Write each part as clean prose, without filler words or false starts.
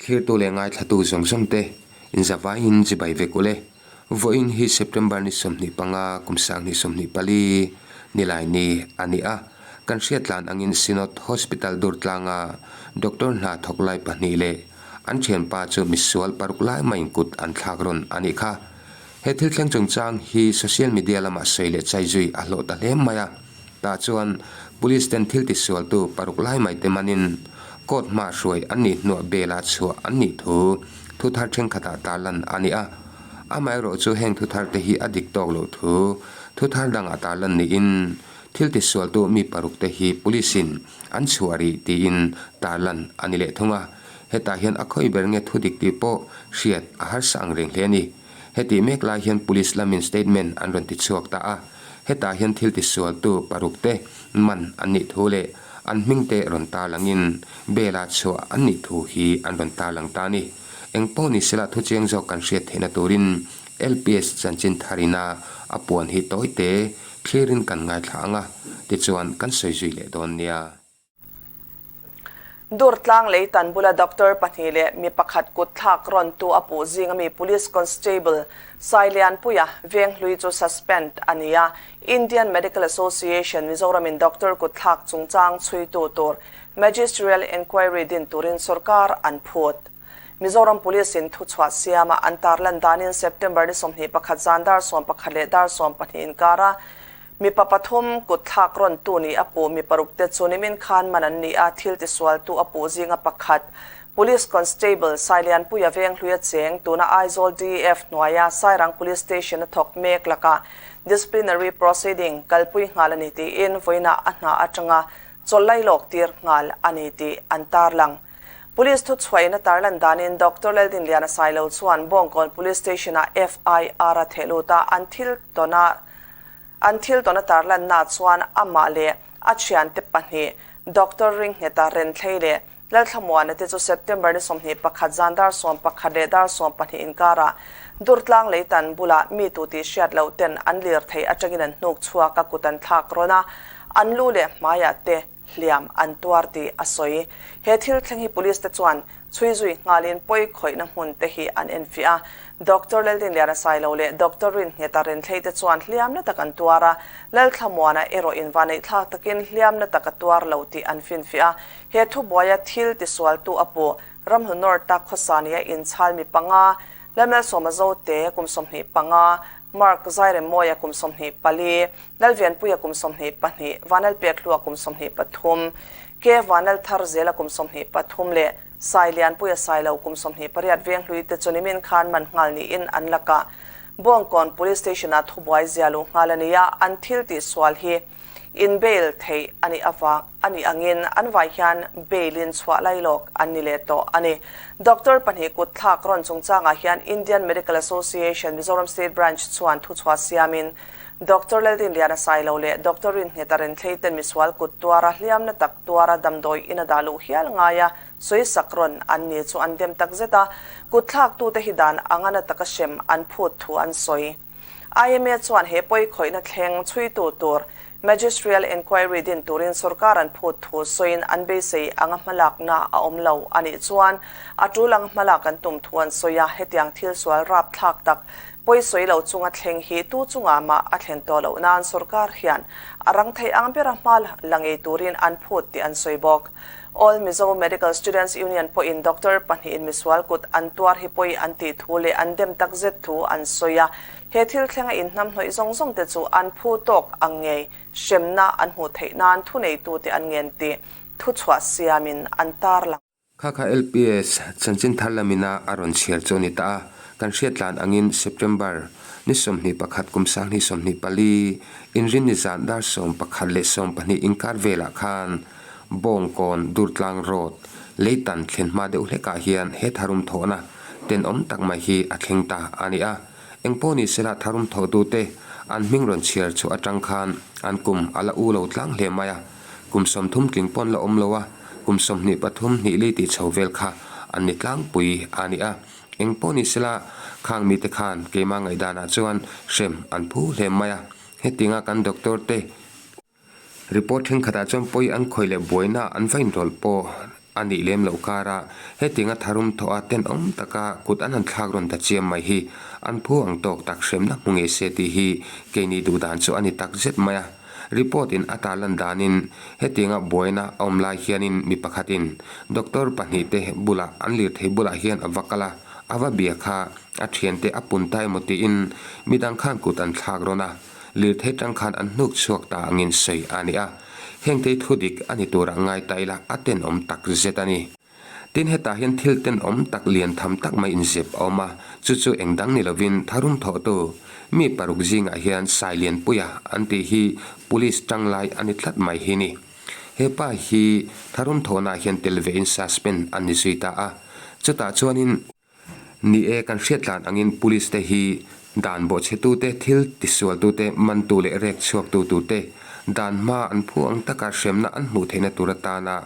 Thlirtu leh ngaithlatu zawng zawng te inzavaiin chibai vek ule. Vawiin hi September ni 25 kum 2024 nilai ni a ni a. Kan hriat tlan angin Synod Hospital Durtlanga doctor hna thawk lai pahnih leh an thianpa chu misual paruk lai maiin kut an thlak rawn a nih kha. He thil thleng chungchang hi social media lamah sawi leh chai zui a hlawh ta hle mai a. Tah chuan Police ten thil tisualtu paruk lai mai te manin court hma hruai an nih hnuah bail a chhuah an nih thu thu thar thenkhatah tarlan a ni a. Amaherawh chu heng thu thar te hi a dik tawk loh thu thu thar dangah tarlan niin thil tisualtu mi paruk te hi Police in an chhuah rih tiin tarlan a ni leh thung a. Hetah hian a khawi ber nge thu dik tih pawh hriat a harsa ang reng hle a ni. Hetih mek lai hian Police lamin statement an rawn ti chhuak ta a. Hetah hian thil tisualtu paruk te man an nih thu leh an hming te rawn tarlangin bail-a chhuah an nih thu hi an rawn tarlang ta a ni. Eng pawh ni sela thuchiang zawk kan hriat theihna turin LPS chanchin tharina a puan hi tawi te thlirin kan ngaithla ang a, tichuan kan sawi zui leh dawn nia. Durtlang leitan bula doctor pahnih leh mi pakhat kut thlak rawntu a puh zing ami Police Constable Sailianpuia Venghlui chu suspend a ni a. Indian Medical Association Mizoramin doctor kut thlak chungchang chhuitu tur Magisterial Enquiry din turin sorkar an phut. Mizoram Police in thuchhuah siama an tarlan danin September ni 21 zan dar 11 leh dar 12 inkara Mipa pathum kut thlak rawntu nih a puh mi paruk te chu nimin khan man an ni a, thil tisualtu a puh zinga pakhat Police Constable Sailianpuia Venghluia cheng tuna Aizawl DF hnuaia Sairang Police Station a thawk mek lakah disciplinary proceeding kalpui nghal a ni tiin vawiinah a hna atanga chawlhlai lawk tir nghal a ni tih an tarlang. Police thuchhuahin a tarlan danin Doctor Laldinliana Sailo chuan Bawngkawn Police Station-ah FIR a theh lut a, an thil tawnah An thil tawn a tarlanna chuan amah leh a thiante pahnih Doctor Ringngheta Renthlei leh Lalthlamuana te chu September ni 21 zan dar 11 leh dar 12 inkarah Durtlang leitan bulah mi tu tih hriat loh ten an lirthei atangin an hnuk chhuak a kut an thlak rawn a, an lu leh hmaiah te hliam an tuar tih a sawi. He thil thleng hi Police te chuan chhui zui nghalin pawi khawihna hmun te hi an enfiah a. Doctor Laldinliana Sailo leh Doctor Rinhngheta Renthlei te chuan hliamna tak an tuar a, Lalthlamuana erawh invaneihthlak takin hliamna tak a tuar lo tih an finfiah a. He thubuaia thil tisualtu a puh Ramhnu North-a khawsania inchhal mi panga, Lalmalsawma Zote kum 25, Mark Zairemmawia kum 24, Lalvianpuia kum 22, Vanlalpekhlua kum 23, Ke Vanlaltharzela kum 23 leh Sailianpuia Sailo kum 28 Venghlui te chu nimin khan man nghal niin an lakah Bawngkawn Police Station-ah thubuai zia luh nghal a ni a, an thil tihsual hi in bail theih a nih avang a nih angin an vai hian bail in chhuah lai lawk an ni leh tawh a ni. Doctor pahnih kut thlak rawn chungchangah hian Indian Medical Association Mizoram State Branch chuan thuchhuah siamin Doctor Laldinliana Sailo leh Doctor Rinhngheta Renthlei ten misual kut tuara hliamna tak tuara damdawi in a dah luh hial ngaia sawisak rawn an ni chu an dem tak zet a, kut thlaktute hi dan anga na taka hrem an phut thu an sawi. IMA chuan he pawi khawihna thleng chhuitu tur Magisterial Enquiry din turin sorkar an phut thu sawiin an beisei anga hmalakna a awm lo a nih chuan a tul anga hmalak an tum thu an sawi a, hetiang thil sual rapthlak tak pawi sawi lo chunga thleng hi tu chungah mah a thlen tawh loh nan sorkar hian a rang thei ang bera hma la ngei turin an phut tih an sawi bawk. All Mizo Medical Students Union pawhin doctor pahnihin misual kut an tuar hi pawi an tih thu leh an dem tak zet thu an sawi a. He thil thlenga inhnamhnawih zawng zawng te chu an phu tawk ang ngei hremna an hmuh theih nan thuneitute an ngen tih thuchhuah siamin an tarlang. Kha kha LPS chanchin thar lamina a rawn chhiar chu a ni ta a, kan hriat tlan angin September ni 21 kum 2024 inrin ni zan dar 11 leh 12 inkar velah khan Bawngkawn Durtlang Road leitan thlen hma deuh hlekah hian he tharum thawhna tenawm tak mai hi a thleng ta a ni a. Engpawh ni sela tharum thawhtute an hming rawn chhiar chhuah atang khan an kum a la u lo tlang hle mai a. Kum 30 tling pawn la awm lo a, kum 23 hnih li tih chho vel kha an ni tlangpui a ni a. Engpawh ni sela khang mite khan keimah ngaihdanah chuan hrem an phu hle mai a. Hetinga kan doctor te Report thenkhatah chuan pawi an khawih leh buaina an va inrawlh pawh A nih lem loh kara hetianga tharum thawh a tenawm taka kut an han thlak rawn ta chiam mai hi an phu ang tawk tak hremna hmu ngei se tih hi keini duh dan chu a ni tak zet mai a. Report in a tarlan danin hetianga buaina a awm lai hianin mi pakhatin doctor pahnihte bulah an lirthei bulah hian a va kal a, a va bia kha a thiante a pun ta emaw tiin midang khan kut an thlak rawn a. Lirthei tang khan an hnuk chhuak ta angin sawi a ni a, hengte hi thudik a ni turah ngai ta ila a tenawm tak zet a ni. Tin hetah hian thil tenawm tak lian tham tak mai inzep a awm a, chu chu eng dang ni lovin tharum thawhtu mi paruk zingah hian Sailianpuia an tih hi Police tanglai a ni tlat mai hi ni. He pa hi tharum thawhnaah hian tel vein suspend an ni zui ta a, chutah chuanin, Ni e, kan hriat tlan angin Police te hi dan bawhchhetute, thil tisualtute, mantu leh rek chhuaktu turte dan hma an phu ang taka hremna an hmuh theihna tur atana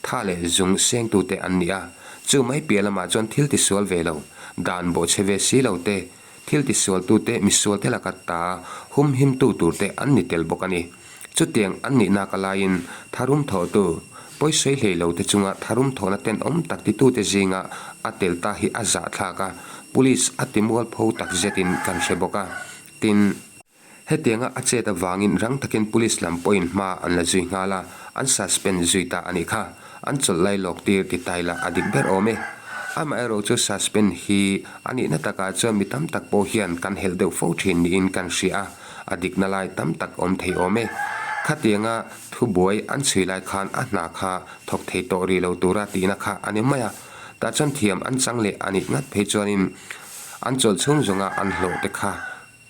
tha leh zung sengtute an ni a. Chu mai piah lamah chuan thil tisual ve lo, dan bawhchhe ve si lo te, thil tisualtute, misualte laka ta humhimtu turte an ni tel bawk a ni. Chutiang an nih nak alaiin tharum thawhtu, pawisawi hlei lo te chunga tharum thawhna tenawm tak titute zinga a tel ta hi a zahthlak a, Police a ti mualpho tak zetin kan hre bawk a. Tin, hetianga a chet avangin rang takin Police lam pawhin hma an la zui nghal a, an suspend zui ta a nih kha. An chawlh lai lawk tir ti tai lah a dik ber awm e. Amaherawh chu suspend hi a nihna takah chuan mi tam tak pawh hian kan helh deuh fo thin niin kan hria a. A dikna lai tam tak awm thei awm e. Khatianga thubuai an chhui lai khan a hna kha thawk thei tawh rih lo tura tihna kha a ni mai a. Tah chuan thiam an chang leh a nih ngat phei chuanin an chawlh chhung zawnga an hlawh te kha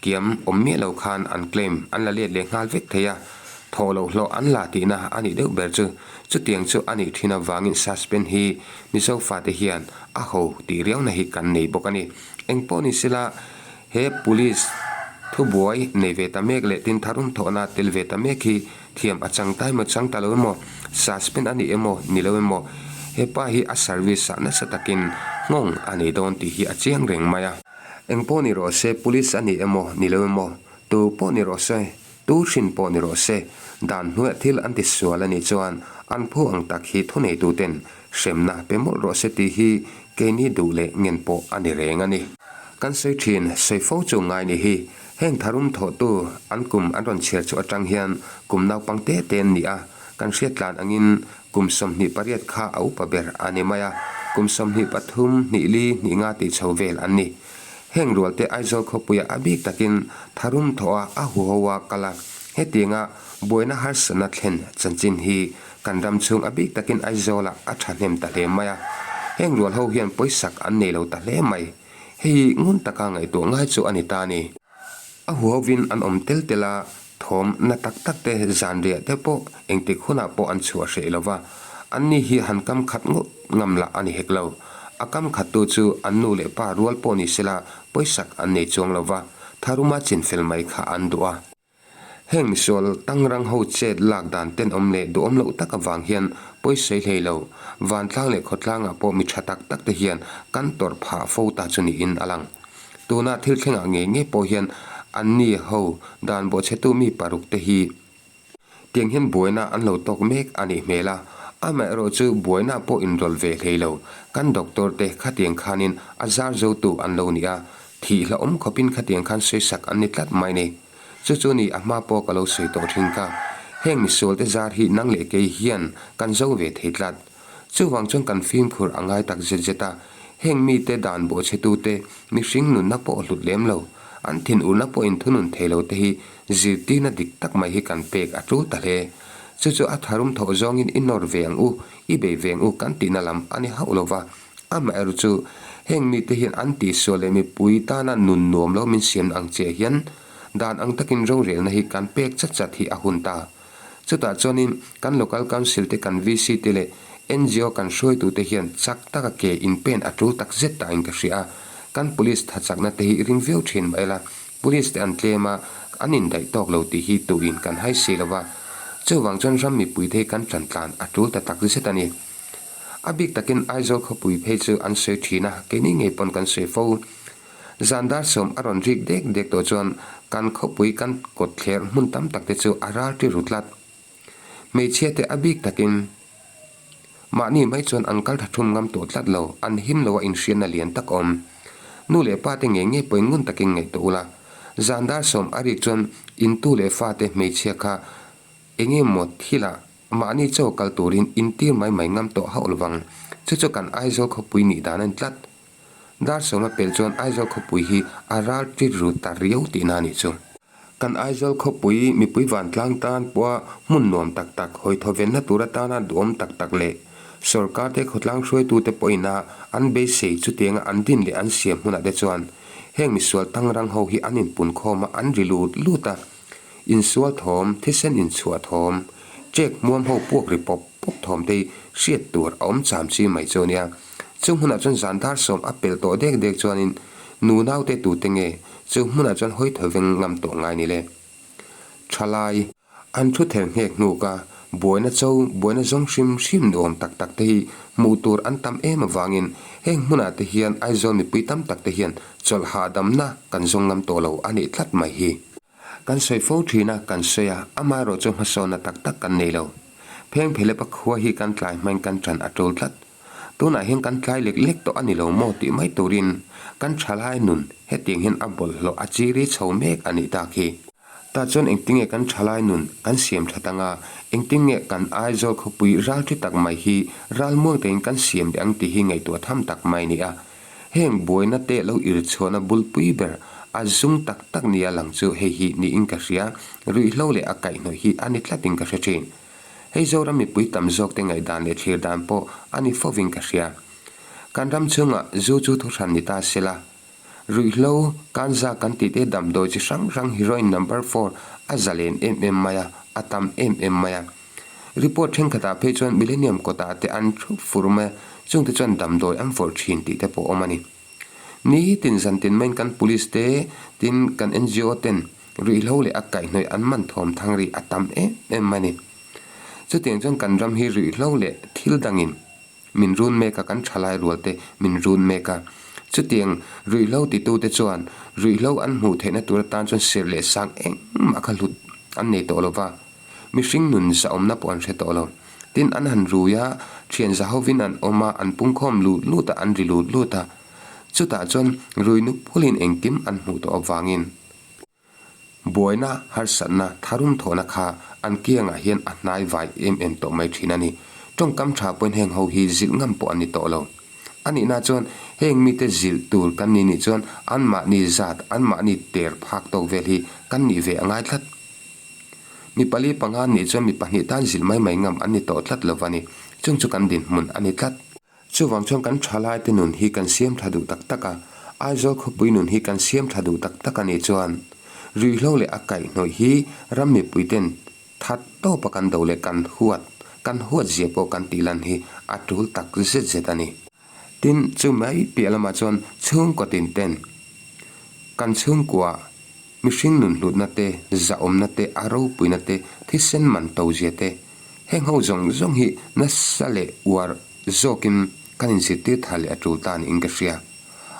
kiam awm miah lo khan an claim an la let leh nghal vek thei a. Thawh loh hlawh an la tihna a nih deuh ber chu. Chutiang chu a nih thin avangin suspend hi Mizo fate hian a ho tih riauna hi kan nei bawk a ni. Engpawh ni sela He Police thubuai nei ve ta mek leh tin tharum thawhna tel ve ta mek hi thiam a chang ta emaw chang ta lo emaw, suspend a ni emaw ni lo emaw, he pa hi a service ah nasa takin nghawng a nei dawn tih hi a chiang reng mai a. Eng pawh ni rawh se, Police a ni emaw ni lo emaw, tu pawh ni rawh se, tu hrin pawh ni rawh se, dan hnuaiah thil an ti sual a nih chuan an phu ang tak hi thuneituten Hremna pe mawlh rawh se tih hi keini duh leh ngen pawh a ni reng a ni. Kan sawi thin, sawi fo chu ngai ni hi. Heng tharum thawhtu an kum an rawn chhiar chu atang hian kum naupang te te an ni a, kan hriat tlan angin kum 28 kha a upa ber a ni mai a, kum 23, hnih li, hnih nga tih chho vel an ni. Heng rualte Aizawl khawpuia a bik takin tharum thawh a a huho a kal a, hetianga buaina harsatna thlen chanchin hi Kan ram chhung a bik takin Aizawlah a thahnem ta hle mai a, heng rual ho hian pawisak an nei lo ta hle mai. Hei hi ngun taka ngaihtuah ngai chu a ni ta a ni. A huhovin an awm tel tel a, thawm na tak tak te zan riah te pawh engtik hunah pawh an chhuah hreh lo va, an ni hi han kam khat ngawt ngam lah a ni hek lo. A kam khattu chu an nu leh pa rual pawh ni sela pawisak an nei chuang lo va, tharuma chinfel mai kha an duh a. Heng misual tangrang ho chet lak dan tenawm leh duhawm loh tak avang hian pawisawi hlei lo, vantlang leh khawtlangah pawh mi tha tak tak te hian kan tawrh phah fo ta chu niin a lang. Tuna thil thlengah ngei ngei pawh hian anni ho dan bawhchhetu mi paruk te hi tiang hian buaina an lo tawk mek a nih hmel a, amaherawh chu buaina pawh inrawlh ve hlei lo, kan doctor te khatiang khanin a zar zotu an lo ni a, thih hlauhawm khawpin khatiang khan sawisak an ni tlat mai ni. Chu chu ni a hma pawh ka lo sawi tawh thin kha. Heng misualte zar hi nang leh kei hian kan zo ve thei tlat. Chuvang chuan kan fimkhur a ngai tak zet zet a, heng mite dan bawhchhetute mihring nunna pawh hlut lem lo, an thinurna pawhin thunun thei lo te hi zirtirna dik tak mai hi kan pek a tul ta hle. Chu chu a tharum thawh zawngin i nawr ve ang u, i bei ve ang u kan tihna lam a ni hauh lo va. Amaherawh chu heng mite hian an tihsual leh mipui tana nun nuam lo min siamna ang chiah hian dan ang takin rorelna hi kan pek chat chat hi a hun ta. Chutah chuanin kan Local Council te kan VC te leh ngo kan hruaitute hian chak taka ke inpen a tul tak zet tain ka hria a. Kan Police thachakna te hi ring viau thin mah ila Police te an tlem a, an indaih tawk lo tih hi tuin kan hai si lo va. Chuvang chuan ram mipuite hi kan tantlan a tul ta tak zet a ni. A bik takin Aizawl khawpui phei chu an sawi thin a, keini ngei pawn kan sawi fo. Zan dar sawm a rawn rik dek dek tawh chuan kan khawpui kan kawt thler hmun tam tak te chu a ral ri ru tlat. Hmeichhia te a bik takin. Mahni mai chuan an kal tha thum ngam tawh tlat lo, an him lo a inhriatna lian tak awm. Nu leh pa te ngei ngei pawhin ngun takin ngaihtuah ula. Zan dar sawm a rik chuan in tu leh fa te hmeichhia kha enge maw thilah mahni chaw kal turin intir mai mai ngam tawh hauh lovang. Chu chu kan Aizawl khawpui nih dan a ni tlat. Dar sawma pel chuan Aizawl khawpui hi a ral tit ru ta riau tihna a nih chu. Kan Aizawl khawpui mipui vantlang tan pawha hmun nuam tak tak, hawi thawvenna tur atana duhawm tak tak leh sawrkar te khawtlang hruaitute pawhina an beisei chutianga an din leh an siam hmunah te chuan heng misual tangrang ho hi an inpunkhawm a, an ri lut lut a. Insual thawm, thisen inchhuah thawm, ṭek hmuam ho puak ri pawp pawp thawm te hi hriat tur a awm cham chi mai chu a nia. Chung hmunah chuan zan dar sawm a pelh tawh dek dek chuanin nu naute tute nge chu hmunah chuan hawi thaw veng ngam tawh ngai ni le. Thalai, an thu ther nghek hnuk a, buaina cho, buaina zawng hrim hrim nuam tak tak te hi hmuh tur an tam em avangin heng hmunah te hian Aizawl mipui tam tak te hian chawlh hahdamna kan zawng ngam tawh lo a nih tlat mai hi. Kan sawi fo thin a, kan sawi a, amaherawh chu hmasawnna tak tak kan nei lo. Pheng Phelepa khua hi kan tlai hmain kan ṭan a ṭul tlat. Tunah hian kan tlai lek lek tawh a ni lo maw tih mai turin kan ṭhalai nun hetiang hian a bawlhhlawh a chiri chho mek a nih tak hi. Tah chuan engtinge kan ṭhalai nun kan siam ṭhat anga, engtinge kan Aizawl khawpui ral ṭhi tak mai hi ral muang takin kan siam leh ang tih hi ngaihtuah tham tak mai a ni a. Heng buaina te lo irchhuahna bulpui ber a zung tak tak nia lang chu hei hi niin ka hria, ruihhlo leh a kaihhnawih hi a ni tlatin ka hre thin. Hei Zoram mipui tam zawk te ngaihdan leh thlir dan pawh a ni fovin ka hria. Kan ram chhungah zu chu thuhran ni ta sela, ruihhlo, kanza kan tih te damdawi chi hrang hrang heroin number four a zalen em em mai a, a tam em em mai a. Report thenkhatah phei chuan Millennium kawtah te an thup fur mai a, chungte chuan damdawi an vawrh thin tih te pawh awm a ni. Ni tin zan tin maiin kan police te tin kan ngo ten ruihhlo leh a kaihhnawih an man thawm thang rih a tam em em mai a ni. Chutiang chuan kan ram hi ruihhlo leh thil dangin Min run mek a, kan thalai rual te min run mek a. Chutiang ruihhlo titute chuan ruihhlo an hmuh theihna tur atan chuan sir leh sang engmah kha hlut an nei tawh lo va. Mihring nun zahawmna pawh an hre tawh lo. Tin, an han rui a, thian zahovin an awm a, an pungkhawm lut lut a, an ri lut lut a. Chutah chuan ruinu phulin engkim an hmuh tawh avangin. Buaina, harsatna, tharum thawhna kha an kiangah hian a hnai vai em em tawh mai thin a ni. Tawngkam tha pawhin heng ho hi zilh ngam pawh an ni tawh lo. A nihna chuan heng mite zilh tur kan ni nih chuan anmahni zat, anmahni ter phak tawk vel hi kan nih ve a ngai tlat. Mi pali panga nih chuan mi pahnih tan zilh mai mai ngam an ni tawh tlat lo va ni. Chung chu kan dinhmun a ni tlat. Chuvang chuan kan thalaite nun hi kan siam tha duh tak tak a, Aizawl khawpui nun hi kan siam tha duh tak tak a nih chuan ruihhlo leh a kaihhnawih hi ram mipuiten that tawpa kan do leh kan huat, kan huat zia pawh kan tih lan hi a tul tak zet zet a ni. Tin, chu mai piah lamah chuan chhungkaw tin ten kan chhungkua Mihring nun hlutna te, zahawmna te, a ropuina te, thisen man to zia te, heng ho zawng zawng hi nasa leh uar zawkin kan inzirtir thar leh a tul ta niin ka hria.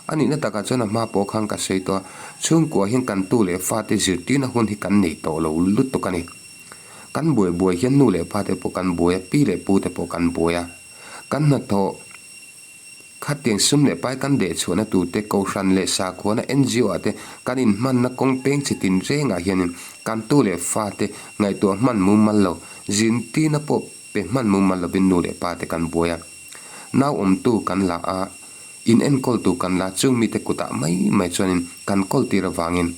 A nihna takah chuan a hma pawh khan ka sawi tawh a, chhungkua hian kan tu leh fate zirtirna hun hi kan nei tawh lo lutuk a ni. Kan buai buai hian nu leh pate pawh kan buai a, pi leh pute pawh kan buai a, kan hnathawh, Khatiang sum leh pai kan deh chhuahna turte Kohhran leh Sakhuana ngo ah te kan inhmanna kawng peng chi tin rengah hianin kan tu leh fate ngaihtuah hman mumal lo, zintirna pawh pe hman mumal lovin nu leh pa te kan buai a. Nau awmtu kan la a, in enkawltu kan la chung mite kutah mai mai chuanin kan kawltir avangin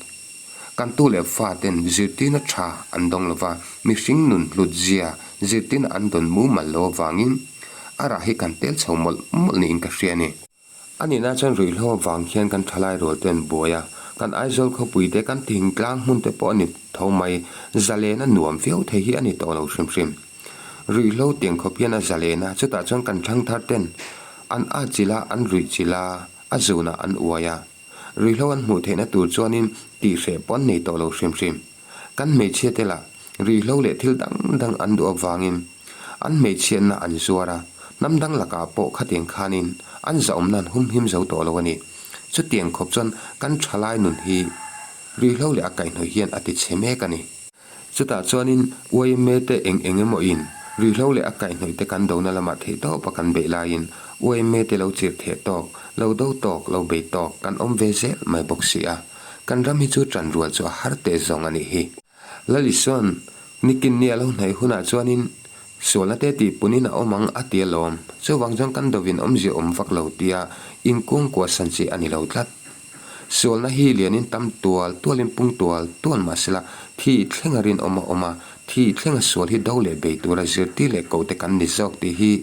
Kan tu leh fa ten zirtirna tha an dawng lova, mihring nun hlut zia zirtirna an dawn mumal lo avangin a rah hi kan tel chho mawlh mawlh niin ka hria a ni. A nihna chuan ruihhlo avang hian kan thalai rual te an buai a, kan Aizawl khawpui te, kan thingtlang hmun te pawh a ni tho mai, zalen a nuam viau thei hi a ni tawh lo hrim hrim. Ruihhlo tiang khawp hian a zalen a, chutah chuan kan thangthar ten an atchilh a, an ruihchilh a, a zunah an uai a. Ruihhlo an hmuh theihna tur chuanin tihhreh pawh an nei tawh lo hrim hrim. Kan hmeichhia te lah ruihhlo leh thil dang dang an duh avangin an hmeichhiatna an zuar a, hnam dang lakah pawh khatiang khanin an zahawmna an humhim zo tawh lo a ni. Chutiang khawp chuan kan thalai nun hi ruihhlo leh a kaihhnawih hian a tichhe mek a ni. Chutah chuanin yma te eng eng emaw in Ruihhlo leh a kaihhnawih te kan dona lamah theihtawpa kan beih laiin yma te lo chirh theh tawk, lo do tawk, lo bei tawk kan awm ve zel mai bawk si a. Kan ram hi chu ṭan rual chu a har teh zawng a nih hi. Lal Isua'n nikin ni a lo hnaih hunah chuanin sualna te tih punin a awm ang a ti alawm. Chuvang chuan kan dovin awmzia awm vak lo tia inkuangkuah san chi a ni lo tlat. Sualna hi lianin tam tual tualin pung tual tual mahsela thi thlenga rinawm a awm a, thi thlenga sual hi do leh bei tura zirtir leh koh te kan ni zawk tih hi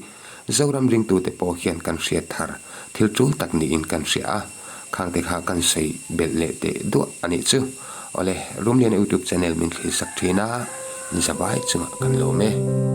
Zoram ringtute pawh hian kan hriat thar thil tul tak niin kan hria a, khangte kha kan sawi belh leh teh duah a nih chu. Awle, Rumliana YouTube channel min thlir sak thin a, in zavai chungah kan lawm e.